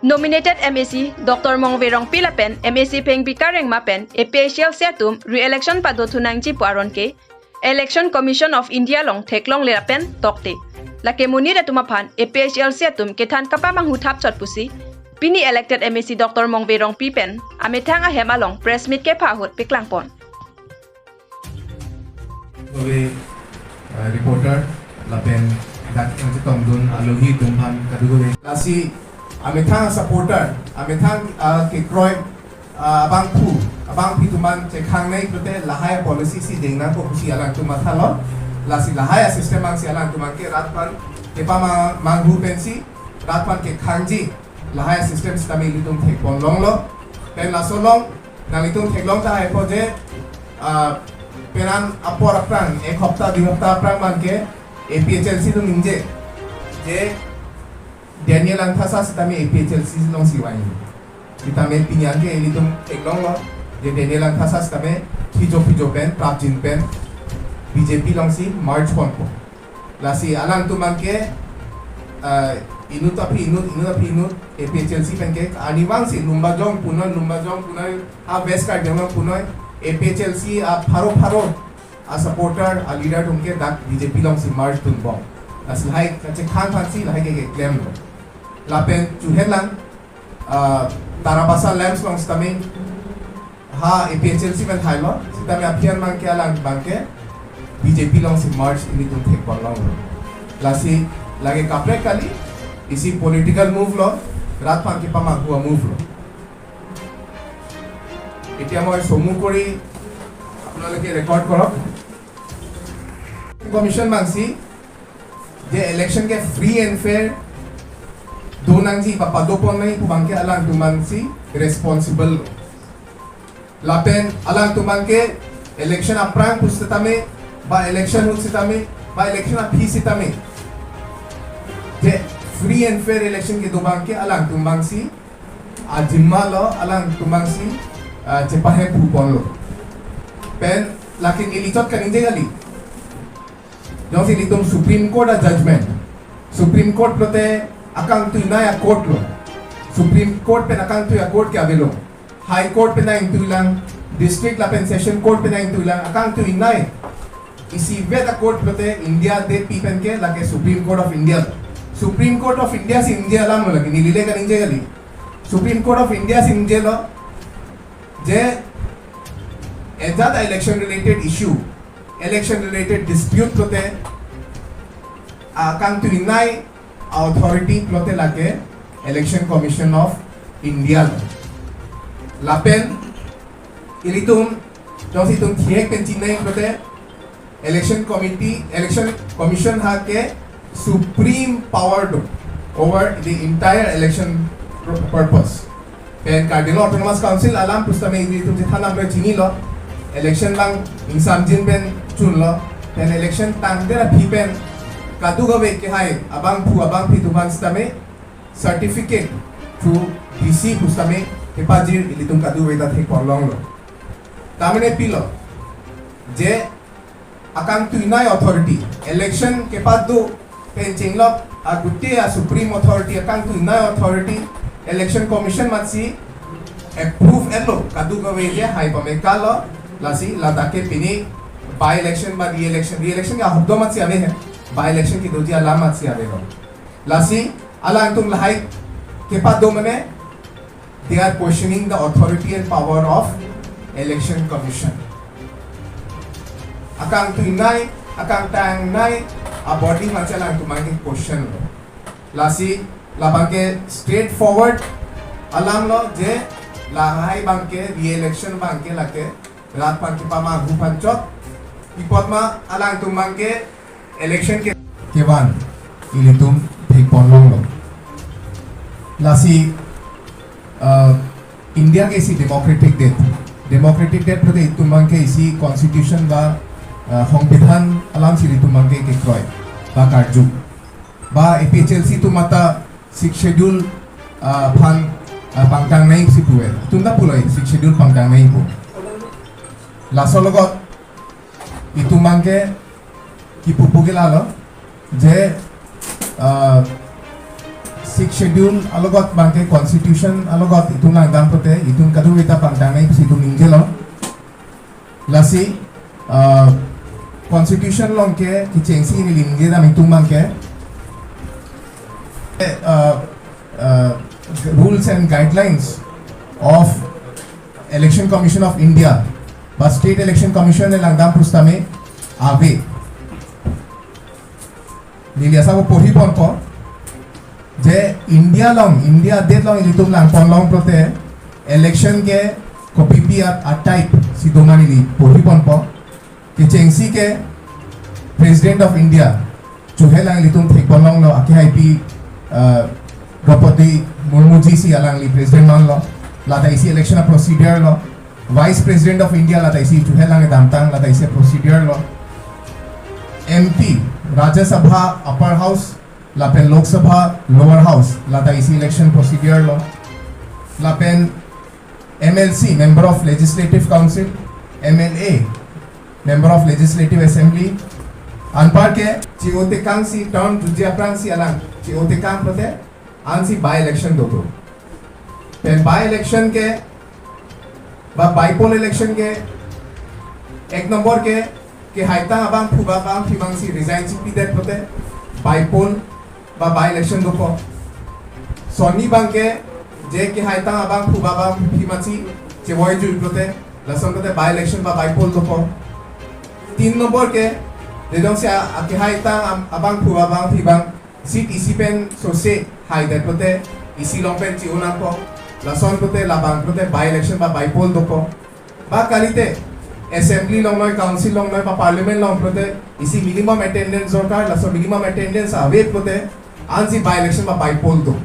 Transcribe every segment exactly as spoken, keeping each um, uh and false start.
Nominated M A C Doctor Mongve Rongpi lapen M A C Pengbi Karengma pen A P H L C atum re-election pado thunangji pu aron ke Election Commission of India along theklongle lapen tokte. Lake monit atum aphan A P H L C atum kethan kapamanghu thapchot pusi pini elected M A C Doctor Mongve Rongpi pen amethang ahem along press meet kepha ahut paklang pon. Kove, eh, reporter lapen dak nangchetongdun alohi atum aphan kadokave. Lasi amethang supporter, amethang, ah, kekroi, ah, abangphu, abangpi atum aphan chekhangnei pulote lahai policy si dengna ko pusi alangtum mathalo. Lasi lahai system angsi alangtum ke rat aphan kepamanghu pensi rat aphan kekhangji lahai system sitame ilitum thekpon longlo. Pen laso along nanglitum theklong tahai po je, ah, penang apor aphrang, ek hopta, dui hopta aphrang abangke A P H L C atum ningje je Daniel Langthasa sitame A P H L C alongsi vangji. Sitame pini anke ilitum theklonglo je Daniel Langthasa sitame phijo phijo pen, prapjin pen B J P alongsi merge ponpo. Lasi alangtum ke, ah, inut aphi inut, inut aphi inut, A P H L C pen ke arnivang si Lumbajong punoi, Lumbajong punoi, ha West Karbi Anglong punoi, A P H L C apharo pharo asupporter, aleader atum ke dak B J P alongsi merge dunbom. Lasi lahai kachekhang aphansi lahai ke keklemlo. Lapen chuhenlang, ah, Tarabasa Lamps along sitame ha A P H L C pen thailo, sitame aphi an abangke alang abangke B J P alongsi merge ilitum thekpon longlo. Lasi lake kaprek kali, isi political move lo, rat aphan kepamanghu a-move lo. এতিয়া মই চমু কৰি আপোনালোকে record কৰক। Commission abangsi je election ke free and fair donangji ba padoponnangji pu abangke alangtum abangsi responsible. Lapen alangtum abangke election aphrang pusitame, ba election ahut sitame, ba election aphi sitame, je free and fair election kedo abangke alangtum abangsi ajima lo, alangtum abangsi, ah, chepahemphu ponlo. Pen lake neli chot kaningje kali. Jongsi ilitum Supreme Court a-judgment. Supreme Court pulote akangtuinei a-court lo. Supreme Court pen akangtui a-court ke avelo. High Court pen nangtuilang, District lapen Session Court pen nangtuilang, akangtuinei isivet a-court pulote India adet pi pen ke lake Supreme Court of India lo. Supreme Court of India si ningje alam lo lake, neli le kaningje kali. Supreme Court of India si ningjelo je ejat a-election related issue, election related dispute pulote akangtuinei a-authority pulote lake Election Commission of India lo. Lapen ilitum, jongsi itum thihek pen chinine pulote Election Committee, Election Commission ha ke supreme power do over the entire election pur-, purpose. Pen Karbi Anglong Autonomous Council alam pusitame ilitum chethan alam pen chinilo. Election abang ingsamjin pen chunlo. Pen election tangdet aphi pen kadokave kehai abangphu abangpi atum aphan sitame certificate through D C pusitame kepajir ilitum kadokave ta thekpon longlo. Tamane pilo je akangtuinei authority, election kepado pen chenglok agute a-supreme authority, akangtuinei authority, Election Commission amatsi approve etlo, kadokave je hai pame kalo, lasi ladak ke pini by-election ba re-election, re-election ke ahokdom amatsi ave he, by-election kedoji alam amatsi avelo. Lasi alangtum lahai kepado mane, they are questioning the authority and power of Election Commission. Akangtuinei, akangtangnei a-body amatsi alangtum abangke question lo. Lasi labangke straightforward alam lo je lahai abangke re-election abangke lake rat aphan kepamanghu aphan chot. Pi apot ma alangtum abangke election ke kevan ilitum thekpon longlo. Lasi, uh, India ke isi democratic det. Democratic det pulote itum abangke isi constitution ba, uh, songbidhan alamsi ilitum abangke kekroi ba karju. Ba A P H L C atum mata Sixth Schedule, uh, aphan, uh, pangtangnei si puve. Itum ta pulo Sixth Schedule pangtangnei pu. Laso logot itum abangke kipu pu ke lalo je, ah, Sixth Schedule alogot abangke constitution alogot itum langdam pulote itum kadokave ta pangdang nangji pusi itum ningjelo. Lasi, uh, constitution along ke kechengsi neli ningjedam itum abangke, uh, uh, rules and guidelines of Election Commission of India ba State Election Commission ne langdam pusitame ave. Neli asap porhi ponpo je India along, India adet along ilitum langpon long pulote election ke kopipi a, a type si doma neli porhi ponpo. Kechengsi ke President of India chuhe lang ilitum thekpon longlo, akehaipi, uh, Draupadi Murmu ji si alangli President manlo, lata isi election a procedure lo. Vice President of India lata isi chuhe lang damtang, lata isi procedure lo. M P, Rajya Sabha Upper House lapen Lok Sabha Lower House lata isi election procedure lo. Lapen M L C, Member of Legislative Council, M L A, Member of Legislative Assembly, anparke che-o tekangsi, term jutji aphrangsi alang che-o tekang pulote ansi by election dopo. Pen by election ke ba by poll election ke, ek number ke, kehaitang abangphu ba abangphi abangsi resign si pidet pulote by poll ba by election dopo. Sonni abangke je kehaitang abangphu ba abangphi amatsi chevoi jui pulote, lason pulote by election ba by poll dopo. Tin number ke, je jongsi a, a kehaitang am-, abangphu ba abangphi abang seat isi pen sose haidet pulote isi along pen che-o nangpo, lason pulote labang pulote by election ba by poll dopo. Ba kalite assembly along noi, council along noi, ba parliament along pulote isi minimum attendance dorkar, laso minimum attendance ave pulote ansi by election ba by poll do.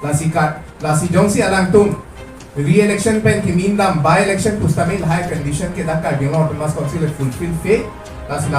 Lasi kat, lasi jongsi alangtum re-election pen kemin dam by election pusitame lahai condition ke dak Karbi Anglong Autonomous Council fulfill ave. Lasi